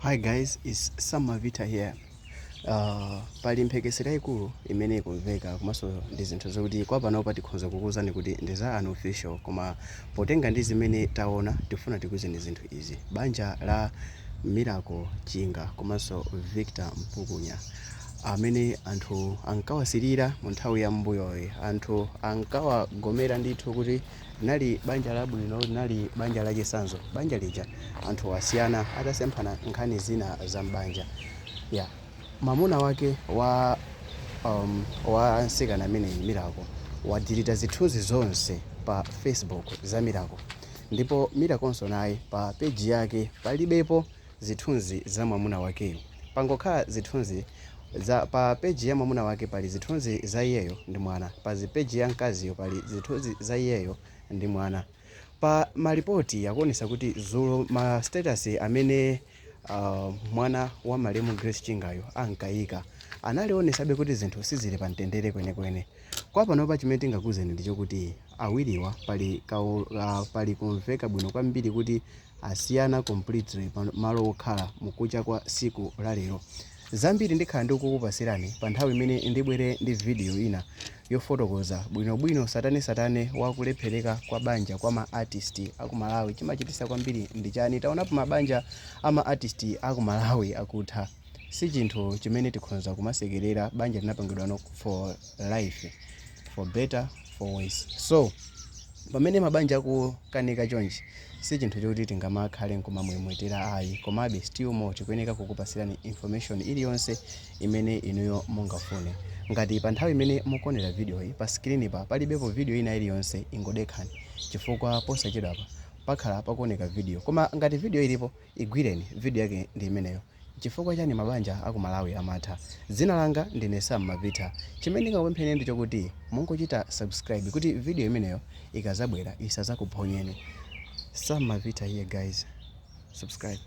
Hi guys, it's Sam Mavita here. Pali mphekesera yayikulu imene ikumveka, komanso ndi zinthu zokuti kwa panopa tikhoza kukuwuzani kuti ndi za unofficial, koma potenga ndi zimene taona tifuna tikuwuzeni zinthu izi. Banja la Miracle Chinga komanso Victor Mpukunya, amene anthu ankawasirira mu nthawi ya mbuyoyi, anthu ankawagomera ndithu kuti linali banja labwino, linali banja lachitsanzo. Banja lija anthu asiyana atasemphana nkhani zina za mbanja ya mamuna wake wa mtsikana ameneyi Miracle, wadelete zithunzi zonse pa Facebook za Miracle, ndipo Miracle naye pa page yake palibepo zithunzi za mwamuna wakeyo. Pangokhala zithunzi za pa page ya mwamuna wake, pali zithunzi za iyeyo ndi mwana. Pa page ya mkaziyo pali zithunzi za iyeyo ndi mwana. Pa malipoti akuonesa kuti dzulo ma status amene mwana wa malemu Grace Chingayo ankayika analionesabe kuti zinthu sizili pa mtendere kwenekwene. Kwa panopa chimene tingakuwuzeni ndi chokuti awiriwa pali kumveka bwino kwambiri kuti asiyana completely pa malo okhala mukucha kwa siku la lero. Zambiri ndikhala ndikukupasirani pa nthawi imene ndibwere ndi video ina yofotokoza bwinobwino satanesatane wakulephereka kwa banja kwa ma artist aku Malawi. Chimachitisa kwambiri ndi chani? Taonapo mabanja ama artist aku Malawi akutha. Si chinthu chimene tikhoza kumasekerera. Banja linapangidwa for life, for better, for worse. So pamene mabanja akukanika chonchi, si chinthu chokuti tingamakhale nkumamwemwetera ayi. Komabe still more tikuyeneka kukupasirani information iliyonse imene inuyo mungafune. Ngati pa nthawi imene mukuonera video iyi pa screen pa palibepo video ina iliyonse, ingodekhani, chifukwa posachedwapa pakhala pakuoneka video. Koma ngati video ilipo, igwireni. Video yake ndi imeneyo: chifukwa chani mabanja aku Malawi amatha? Dzina langa ndine Sam Mavita. Chimene ndingakupempheni ndi chokuti mungochita subscribe kuti video imeneyo ikazabwera isazakuphonyeni. Sam Mavita here guys, subscribe.